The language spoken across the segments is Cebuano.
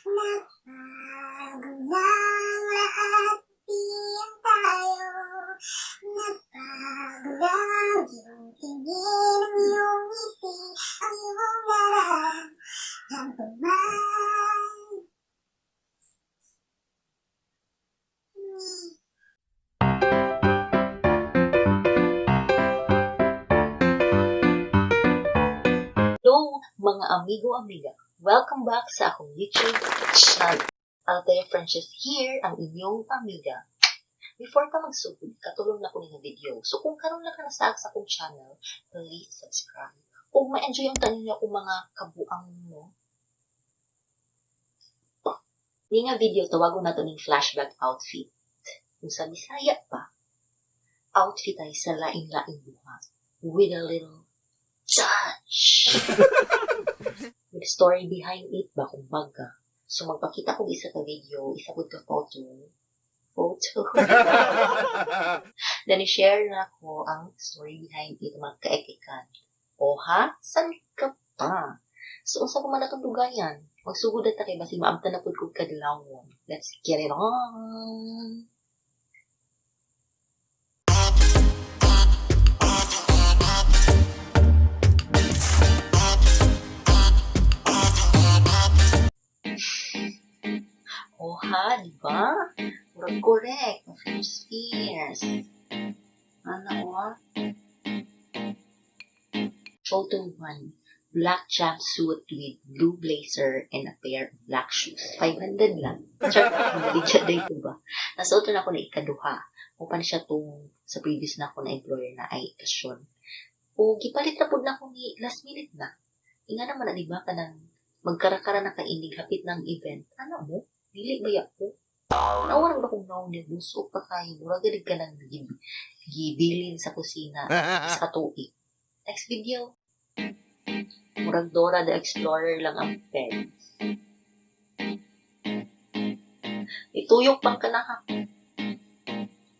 Nagbago ng lahat, di ang tayo. Nagbago ng iyong tingin, ang iyong ngiti, ang iyong nararamdaman. Hello, mga amigo-amiga. Welcome back sa akong YouTube channel. Althea Frances here, ang inyong amiga. Before ka magsugod, katulong na ko nga video. So kung karon lang ka nasaag sa akong channel, please subscribe. Kung ma-enjoy ang tanin niyo akong mga kabuang mo, ni nga video, tawagon nato ning flashback outfit. Kung sa Bisaya pa, outfit ay sa laing-laing buhat with a little touch. With story behind it ba, kumbaga. So magpakita kog isa ka video, isa pud ka photo. Photo. Then i-share na ko ang story behind it, mga kaekikan. O ha? San ka pa? So unsa pa man atong dugayan? Magsugod na ta kay basig maabtan na pud kog kadlawon. Let's get it on! O ha, di ba? Murag correct. Fierce, fierce. Ano o? Photo 1. Black jumpsuit with blue blazer and a pair of black shoes. 500 lang. Char, maligya day ko ba? Nasuot na ako na ikaduha. O pa na siya tong sa previous na ako na employer na ay kasyon. O gipalit na pud na ako ni last minute na. Inga naman na, di ba, kanang magkarakara na kainig hapit ng event. Ano mo? Dili ba ko? Nawarang ba kung naong niya, busog pa kayo. Murag galig ka nang gibilin sa kusina sa katuig. Next video. Murag Dora the Explorer lang ang pen. Ituyok pang kanahak.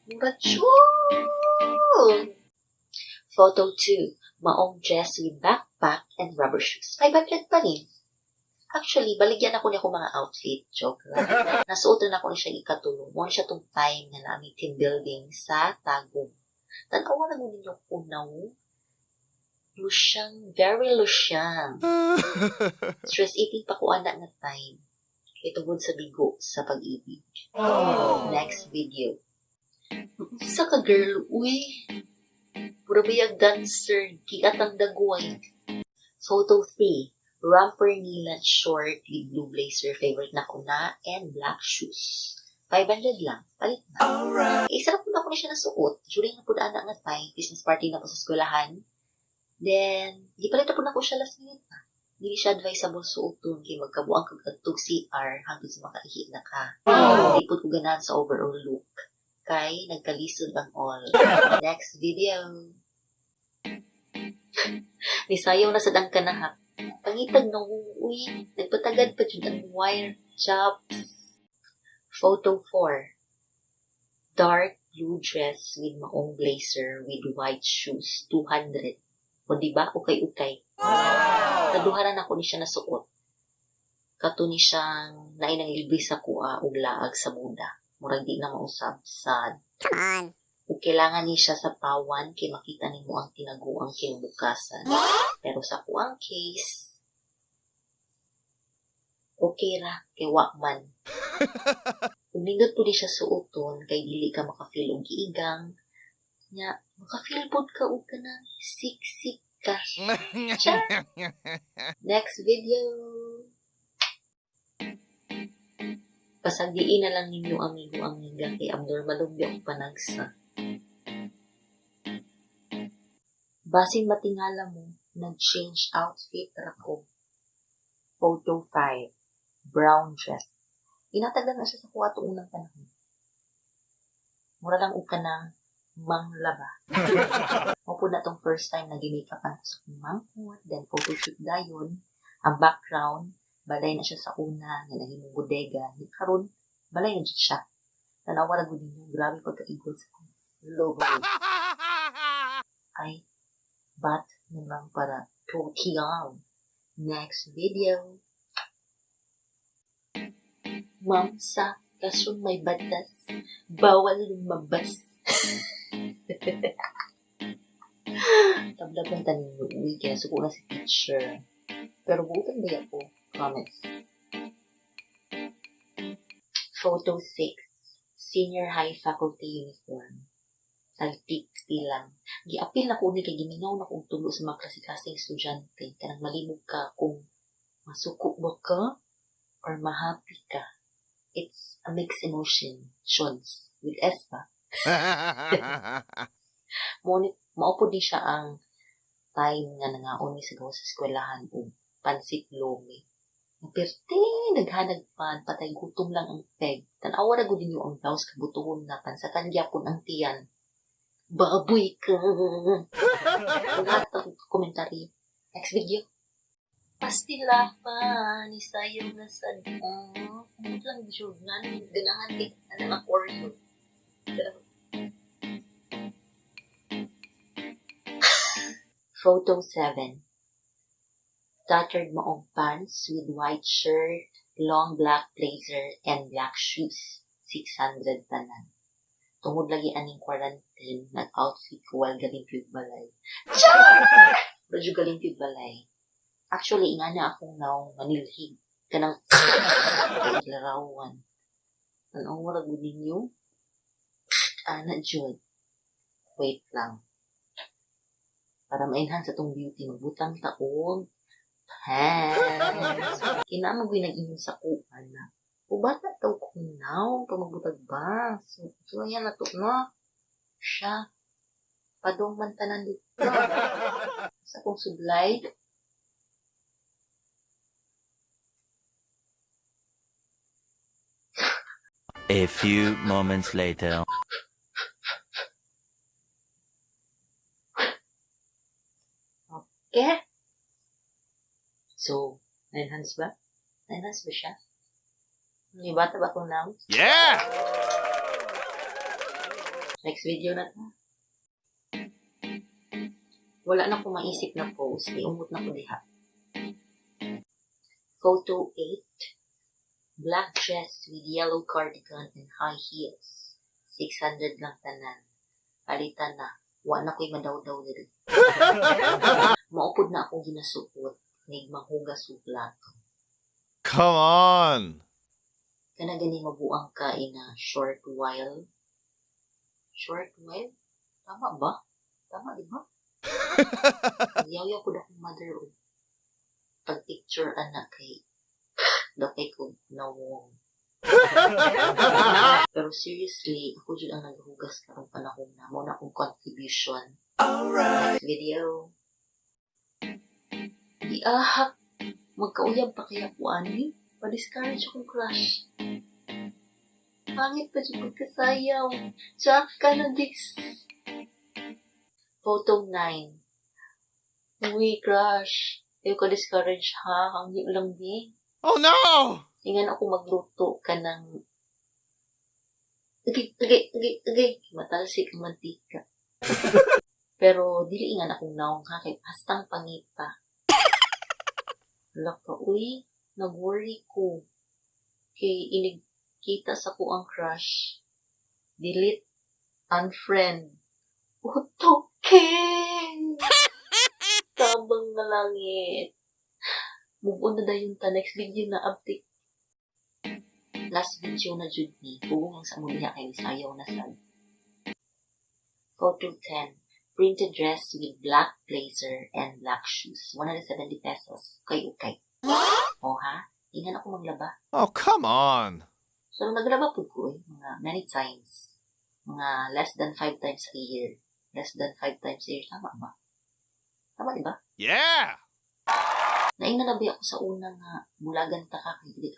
Murag chug! Photo 2. Maong dress with backpack and rubber shoes. 500 pa rin. Actually, baligyan ako niya akong mga outfit. Joke lang. Nasuot na ako niya siya ikatulo. Mo siya tong time nga namin team building sa Tagum. Tanawa na ninyo kunaw. Lusyang, very lusyang. Stress eating pa ko ana nga time. Kay tungod sa bigo sa pag-ibig. Next video. Sa ka girl, uy. Pura bayag dancer, kiat ang dagway. Photo 3. Romper nila short with blue blazer, favorite na ko na, and black shoes. 500 lang, palit na. Alright. Eh, sarap na ako ni siya nasuot. During na po ana nga time, Christmas party na ko sa eskwelahan. Then, gipalit na po na ko siya last minute na. Dili siya advisable suoton kay magkabuang kag adtog CR hangtod sa makaihi na ka. Di pud ko ganahan sa overall look. Kay nagkalisod ang all. Next video. Nisayaw na sad ang kanahak. Pangitag na, uy, nagpatagad pa jud ang wire chops. Photo 4. Dark blue dress with maong blazer with white shoes, 200. O di ba? Ukay-ukay. Kaduharan ako ni siya nasuot. Kato ni siyang nainang libre sa kuha og laag sa Buda. Murag di na mausab, sad. Come on. Ug kailangan ni siya sa pawan kay makita nimo ang tinaguang kinabukasan. Pero sa kuang case, okay ra kay wa man. Ug nindot pud ni siya suoton kay dili ka maka-feel og giigang. Nya, maka-feel pud ka og kanang siksik ka. Char! Next video. Pasagdiin na lang ninyo, amigo amiga, kay abnormal og akong panagsa. Basin matingala mo, nag-change outfit ra ko. Photo 5. Brown dress. Inatagdan na siya sa kuha itong unang panahon. Mura lang og kanang manglaba. Mo po na tong first time na gi-makeupan ko sa akong mangkot, then photoshoot dayon. Ang background, balay na siya sa una, nga nahimong bodega. Ni karon, balay na jud siya. Tanawa ra gud ninyo, grabe pagkaigol sa akong logo. Ay, bat na lang para totiyan. Next video. Ma'am, sa classroom may batas. Bawal lumabas. Tablab ng tanin, uy, kaya suko na si teacher. Pero buutan ba ko? Promise. Photo 6. Senior high faculty uniform. Tagtik lang. Giapil na ko ni kay gimingaw na kong tulo sa mga klase-klaseng estudyante. Kanang malibog ka kung masuko ba ka or mahappy ka. It's a mixed emotion. Shods. With S ba? Mao pod ni siya ang time nga nangaon mi sa gawas sa eskwelahan og pansit lomi. Perti naghanag pan, patay gutom lang ang peg. Tan-awa ra gud ninyo ang blouse, kabutuhon na pansakan gyapon ang tiyan. Baboy ka. Lahat ng komentaryo. Next video. Pastilapan, isayaw na sad. Oh, kumot lang jud nga nang ganahan kay anang aquarium. Photo 7. Tattered maong pants with white shirt, long black blazer, and black shoes. 600 tanan. Tungod lagi aning quarantine, nag-outfit ko while galing pig balay. Char! Medyo galing pig balay. Actually, nga na akong naong manilhig. Kanang larawan. Ano wala gud ninyo? Ana jud. Wait lang. Para ma-enhance atong beauty, magbutang ta og pants. Kinama ko nag-ingon sa kuan na. O bata daw kong now, pag magbutag ba? So ayan na to, no? Siya. Padong man tanan dito. Sa akong sublay. A few moments later. Okay. So, na-enhance ba? Na-enhance ba siya? May bata ba akong now? Yeah! Next video na to. Wala na akong maisip na post. Iumot na ko diha. Photo 8. Black dress with yellow cardigan and high heels. 600 lang tanan. Palitan na. Wa na ko'y madawdaw diri. Maupod na akong ginasuot. Nig mahugas og plato. Come on! Kana gani mabuang ka in a short while. Short while? Tama ba? Tama, di ba? Yaw-yaw ko akong mother og pag-picture anak kay dakay ko nawong. Pero seriously, ako jud ang naghugas karong panahon na. Mao na akong contribution. Alright. Next video. Giahak. Magkauyab pa kaya ko ani? Pa-discourage akong crush. Pangit pa jud pagkasayaw. Tsak ka na this. Photo 9. Uy, crush. Ayaw ka discourage ha. Hangyo lang di. Oh no! Ingan ako magluto ka ng agay, agay, agay, agay. Matalsik ang mantika. Pero dili ingan akong naong ha kay hastang pangita. Hala ka, uy, nag-worry ko. Kay inig kita sa ko ang crush. Delete, unfriend. Utoke! Tabang na langit. Move on na dayon ta. Next video na update. Last video na jud ni. Pugong lang sa mo diha kay sayaw na sad. Photo 10. Printed dress with black blazer and black shoes. 170 pesos. Okay, okay. O ha? Ingan ako maglaba. Oh, come on! So, naglaba po ko eh, mga many times. Mga less than 5 times a year. Less than 5 times a year. Tama ba? Tama, di ba? Yeah! Naingnan na ba ako sa una nga mulagan ta ka kay dili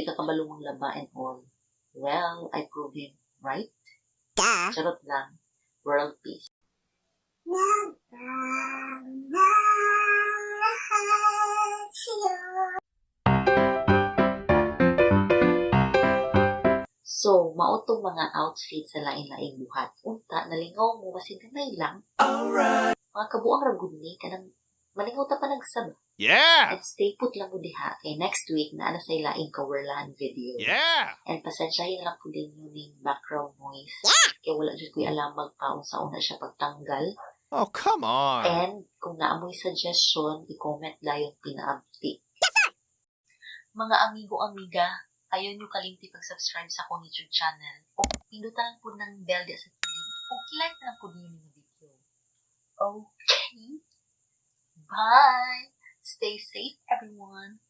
ka kabalo laba and all. Well, I prove him right. Charot lang. World peace. Nagbago ang lahat sa'yo. So, mao tong mga outfit sa lain-laing buhat. Unta, nalingaw mo, basin gamay lang. Alright. Mga kabuang ra gud ni, kanang Malingaw ta panagsaba. Yeah! And stay put lang mo diha kay next week naa na say laing kawerlahan video. Yeah! And pasensyahin na lang po din yun ning background noise. Kaya wala jud ko'y alam magpaunsa una siya pagtanggal. Oh, come on. And kung naa moy suggestion, i-comment dayon pinaabti. Mga amigo amiga, ayaw nyo kalimti pag-subscribe sa akong YouTube channel. O pindutan lang po ng bell di sa kilid. O like na lang po din yung video. Okay? Bye! Stay safe, everyone!